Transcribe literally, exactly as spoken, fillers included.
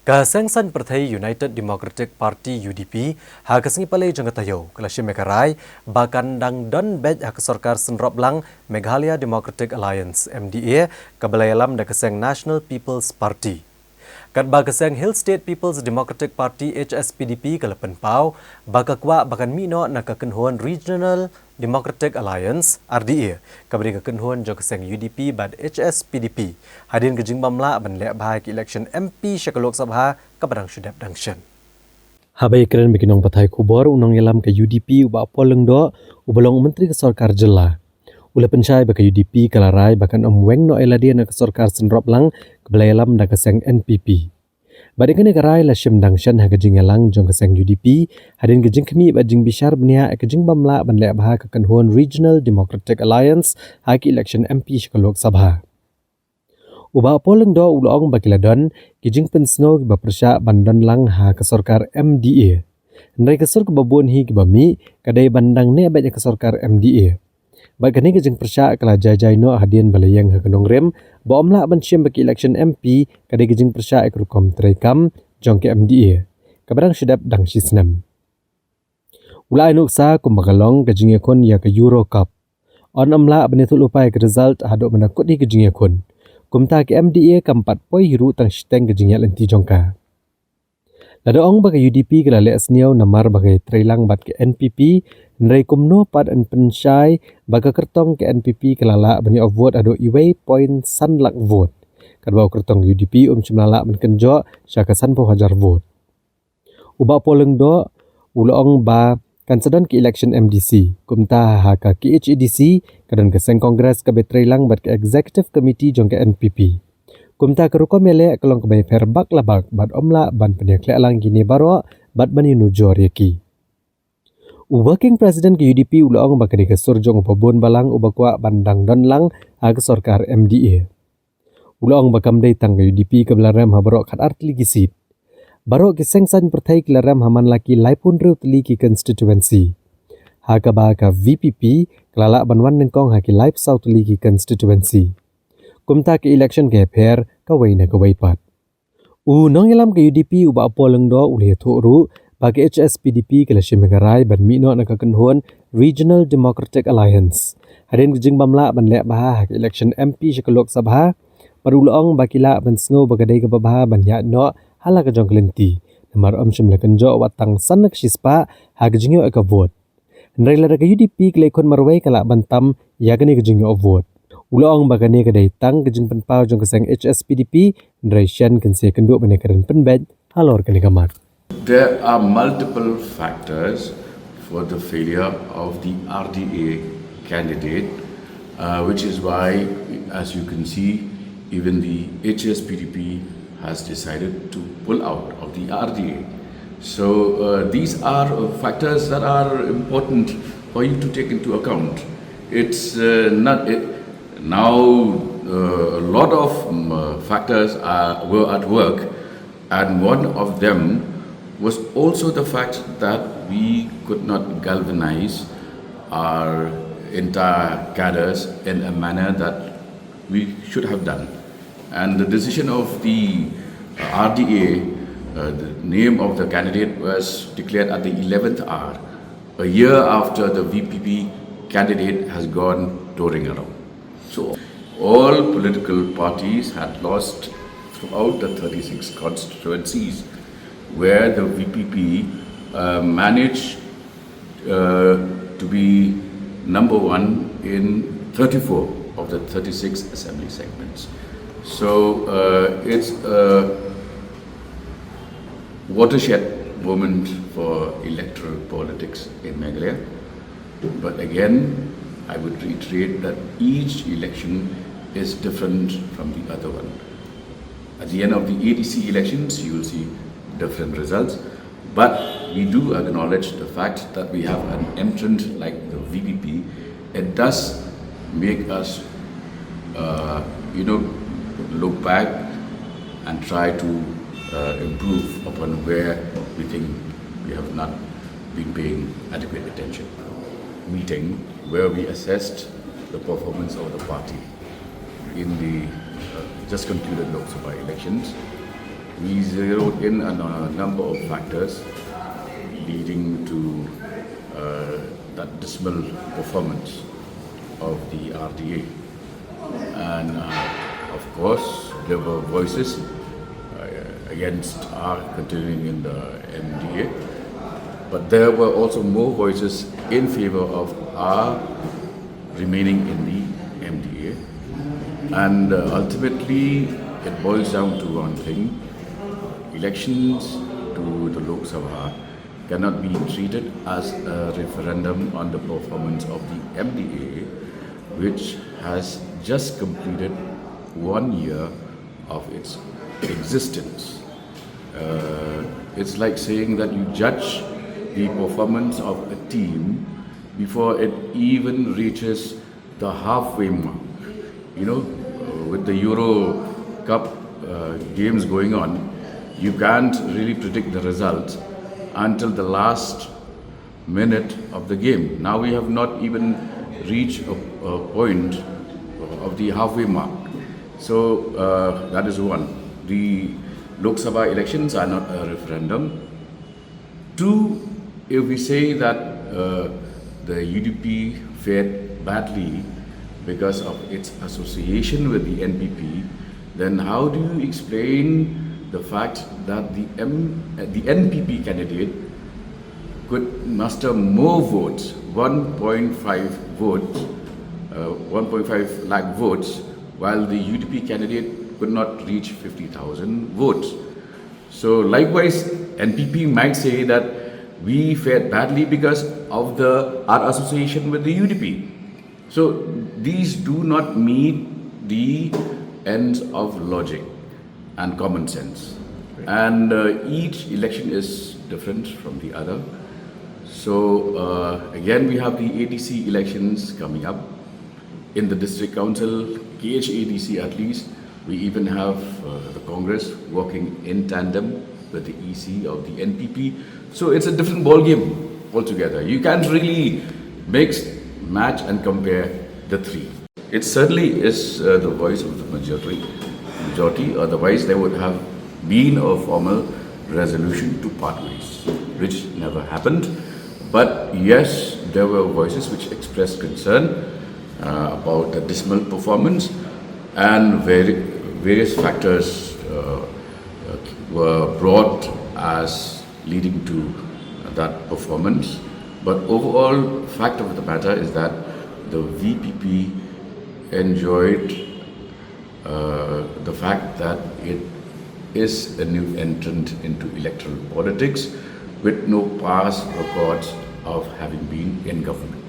Ka seng saiñ pyrthei United Democratic Party, U D P, ha ka sngi Palei jong ka taïew, ka la shim ïa ka rai ba kan dang don beit ha ka sorkar synroplang Meghalaya Democratic Alliance, M D A, kaba la ïalam da ka seng National People's Party. Katba ka seng Hill State People's Democratic Party, H S P D P, ka la pynpaw ba ka kwah ba kan mih noh na ka kynhun Regional Democratic Alliance, R D A, kaba dei ka kynhun jong ka seng U D P bad H S P D P, hadien ka jingbym lah ban leh bha ïa ka election M P sha ka Lok Sabha kaba dang shu dep dang shen. Haba ïakren bad ki nongpathai khubor, u nongïalam ka U D P, u Bah Paul Lyngdoh, uba long u Myntri ka Sorkar Jylla, u la pynshai ba ka U D P ka la rai ba kan ym weng noh ïa lade na ka sorkar synroplang kaba la ïalam da ka seng N P P. Bad ïa kane ka rai la shim dang shen ha ka jingïalang jong ka seng U D P, hadien ka jingkhmih bad jingbishar bniah ïa ka jingbym lah ban leh bha ka kynhun Regional Democratic Alliance ha ka election M P sha ka Lok Sabha. U Bah Paul Lyngdoh u la ong ba ki la don ki jingpynsngew kiba pyrshah ban don lang ha ka sorkar M D A. Hynrei ka sur kaba bun hi kiba mih ka dei ban dang neh beit ïa ka sorkar M D A. Bad kane ka jingpyrshah ka la jai jai noh hadien ba la ïeng ha ka nongrim ba ym lah ban shim ba ka election M P ka dei ka jingpyrshah ïa ka rukom treikam jong ka M D A kaba dang shu dep dang shisnem. U la ai nuksa kumba ka long ka jingïakhun ïa ka Euro Cup. Yn ym lah ban ïathuh lypa ïa ka result haduh mynta kut hi ka jingïakhun. Kumta ka M D A kam pat poi hi ruh tang shiteng ka jingïaid lynti jong ka. Lada ong ba ka U D P ka la leh sniew namar ba ka ïatreilang bad ka N P P, hynrei kumno pat yn pynshai ba ka kyrtong ka N P P ka la lah ban ïoh vote haduh uwei point san lak vote, katba u kyrtong U D P um shym la lah ban kynjoh sha ka sanphew hajar vote. U Bah Paul Lyngdoh u la ong ba kan sa don ka election M D C, kumta ha ka K H A D C ka don ka seng Congress kaba ïatreilang bad ka Executive Committee jong ka N P P. Kumta ka rukom ïaleh ka long kaba ïapher bak la bak bad ym lah ban pynïakhleh lang kine baroh bad ban ïanujor ïa ki. U Working President ka U D P u la ong ba ka dei ka sur jong uba bun balang uba kwah ban dang don lang ha ka sorkar M D A. U la ong ba kam dei tang ka U D P kaba la rem ha baroh khatar tylli ki seat. Baroh ki seng saiñ pyrthei ki la rem ha man la ki laiphew hynriew tylli ki constituency, ha kaba ka V P P ka la lah ban wan nyngkong ha ki laiphew saw tylli ki constituency. Kumta ka election ka ïapher kawei na kawei pat. U nongïalam ka U D P u Bah Paul Lyngdoh u la ïathuh ruh ba ka H S P D P ka la shim ïa ka rai ban mih noh na ka kynhun Regional Democratic Alliance, hadien ka jingbym lah ban leh bha ha ka election M P sha ka Lok Sabha. Bad u la ong ba ki lah ban sngew ba ka dei kaba bha ban ïaid noh ha la ka jong ka lynti, namar ym shym la kynjoh wat tang san lak shispah ha ka jingïoh ïa ka vote. Hynrei lada ka U D P ka leit khun marwei ka lah ban tam ïa kane ka jingïoh vote. U la ong ba kane ka dei tang ka jingpynpaw jong ka seng H S P D P, hynrei shen kin sa ïakynduh ban ïa kren pynbeit halor kane ka mat. There are multiple factors for the failure of the R D A candidate, uh, which is why, as you can see, even the H S P D P has decided to pull out of the R D A. So, uh, these are, uh, factors that are important for you to take into account. It's, uh, not, it, now, uh, a lot of, um, uh, factors are, were at work, and one of them was also the fact that we could not galvanize our entire cadres in a manner that we should have done. And the decision of the, uh, R D A, uh, the name of the candidate was declared at the eleventh hour, a year after the V P P candidate has gone touring around. So all political parties had lost throughout the thirty-six constituencies where the V P P, uh, managed, uh, to be number one in thirty-four of the thirty-six assembly segments. So, uh, it's a watershed moment for electoral politics in Meghalaya. But again, I would reiterate that each election is different from the other one. At the end of the A D C elections, you will see different results. But we do acknowledge the fact that we have an entrant like the V P P. It does make us, uh, you know, look back and try to, uh, improve upon where we think we have not been paying adequate attention. Meeting where we assessed the performance of the party in the, uh, just concluded Lok Sabha elections. We zeroed in on a number of factors leading to uh, that dismal performance of the R D A. And uh, of course, there were voices uh, against our continuing in the M D A, but there were also more voices in favor of our remaining in the M D A. And uh, ultimately, it boils down to one thing: elections to the Lok Sabha cannot be treated as a referendum on the performance of the M D A, which has just completed one year of its existence. Uh, it's like saying that you judge the performance of a team before it even reaches the halfway mark. You know, uh, with the Euro Cup uh, games going on, you can't really predict the result until the last minute of the game. Now we have not even reached a, a point of the halfway mark. So uh, that is one. The Lok Sabha elections are not a referendum. Two, if we say that uh, the U D P fared badly because of its association with the N P P, then how do you explain the fact that the, M, uh, the N P P candidate could muster more votes, one point five votes, uh, one point five lakh votes, while the U D P candidate could not reach fifty thousand votes? So likewise, N P P might say that we fared badly because of the our association with the U D P. So these do not meet the ends of logic and common sense. And uh, each election is different from the other. So uh, again, we have the A D C elections coming up. In the district council, K H A D C at least, we even have uh, the Congress working in tandem with the E C of the N P P. So it's a different ballgame altogether. You can't really mix, match, and compare the three. It certainly is uh, the voice of the majority. Majority, otherwise there would have been a formal resolution to part ways, which never happened. But yes, there were voices which expressed concern uh, about the dismal performance, and vari- various factors uh, uh, were brought as leading to that performance. But overall, fact of the matter is that the V P P enjoyed uh, the fact that it is a new entrant into electoral politics with no past records of having been in government.